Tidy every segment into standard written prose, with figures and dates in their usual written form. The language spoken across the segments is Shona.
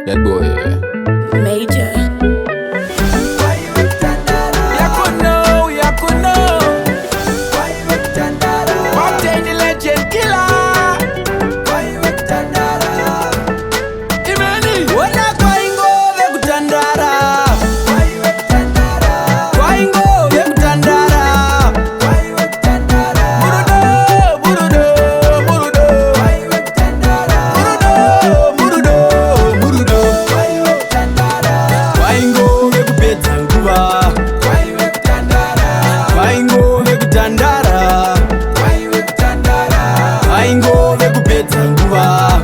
That boy. Major. Yakuno, Yakuno. Mountain the legend killer. Imeni. Wona kwaingove kutandara, kwaingove kutandara. Murudo, murudo, murudo. Murudo, murudo, murudo. Kwaingove kupedza nguva, kwaingove kutandara, kwaingove kupedza nguva,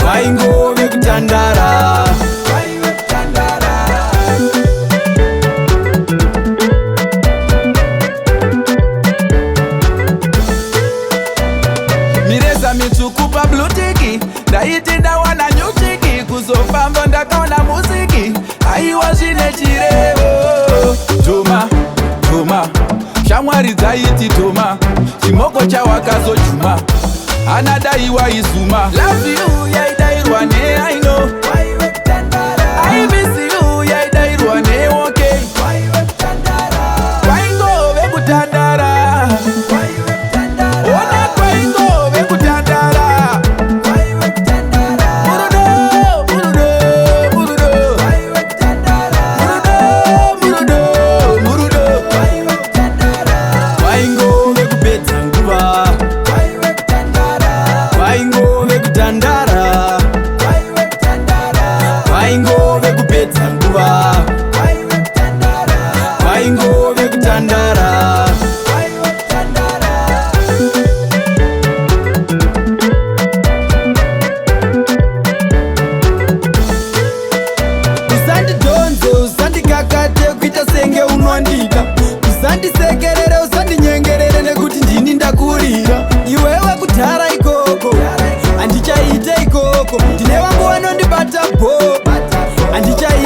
kwaingove kutandara. Mireza mitsvuku pablue tick, ndaiti ndawana new chick, kuzofamba ndakaona musiki. Aiwa, zvine chirevo. Dhuma dhuma, shamwari dzaiti dhuma, chimoko chawakazojuma hana daiwa izuma. Love you yaidairwa ne I know, I miss you yaidairwa ne okay. Kwaingove kutandara, ona kwaingove kutandara. Murudo, murudo, murudo. Murudo, murudo, murudo. Kwaingove kupedza nguva, kwaingove kutandara, kwaingove kupedza nguva, kwaingove kutandara. Usandidhonze, usandikakate kuita senge unondida, usandisekerere, usandinyengerere nekuti ndini ndakurira. Iwewe kudhara ikoko handichaite ikoko, ndine vangu vanondibata bho, handichaite.